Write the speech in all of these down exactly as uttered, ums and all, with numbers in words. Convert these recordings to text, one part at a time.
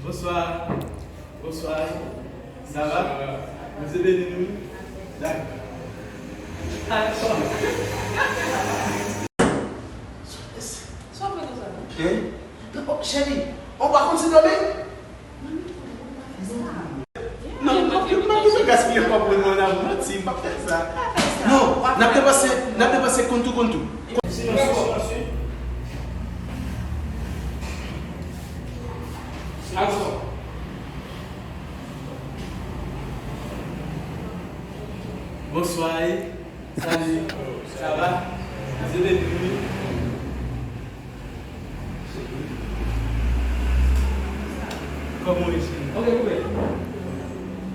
Bonsoir. Bonsoir. Sa va? Bondye beni nou. Dakò. Sa w fè konsa? Hein? Oh, cheri, ou pa konn si dòmi? Non, non, non, non, gaspiye kòb mwen, non, n ap manti, m p ap fè sa. Non, n ap depanse, n ap depanse konn tou, konn tou. Silans, silans, wi. Aksyon. Bonswa, e? Salut. Sa va? Bondye beni w. Kòman w ye, cheri? Ok, koupe.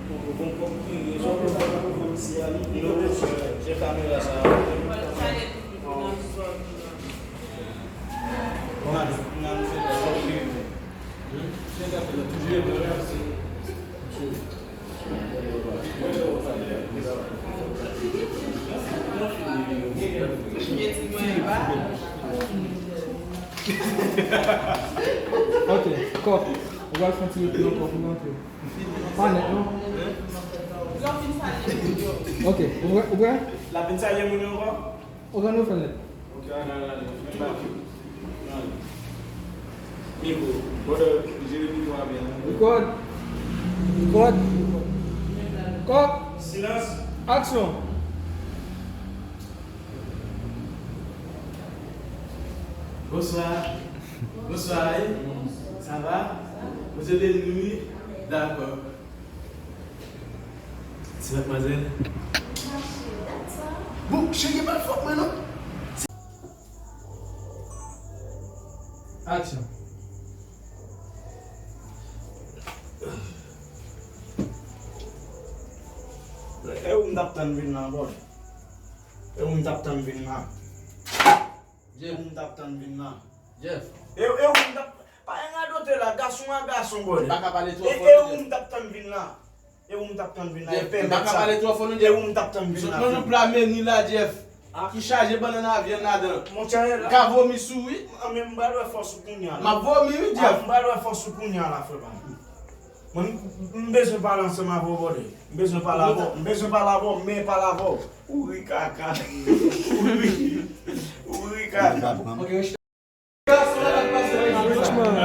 Bon, bon, bon, bon, bon, bon, bon, kamera sa. Ok, kòk. Ou pral fè yon ti retounen ankò pou rantre. Pa nèt, non? Ok, ou prè? Ou prè? L ap vin salye moun yo ankò? Ok, nou fè nèt. Ok, ale, ale, ale. Mikwo, brother, jere mikwo a byen. Record. Record. Kòk. Silans. Aksyon. Bonswa. Bonswa, e? Sa va? Bondye beni nou, wi. Dakò. Ti madmwazèl. Bon, cheri, pa fòt mwen, non. Aksyon. E ou m t ap tann vin la, bòs. E ou m t ap tann vin la. Jeff. E ou m t ap tann vin la. Jeff. E, e ou m t ap, pa gen radote la, gason a gason, bòs. M pa ka pale twò fò, non, Jeff. E ou m t ap tann vin la. E ou m t ap tann vin la. Jeff, m pa ka pale twò fò, non, Jeff. E ou m t ap tann vin la. Sot nan yon pla meni la, Jeff. Ki chaje bannann a vyann ladan. Monchè, m ka vomi sou ou, wi. An, men m pral wè fòs ou kounye a la. M ap vomi, wi, Jeff. M pral wè fòs ou kounye a la, frè pa m. Mwen, m, m bezwen pale ansanm avè w, brother. M bezwen pale avè w. M bezwen pale avè w, men pale avè w. Ou ri kaka. Ou ri. Ou ri kaka. Ok, gason la, l ap pase, wi. Richman.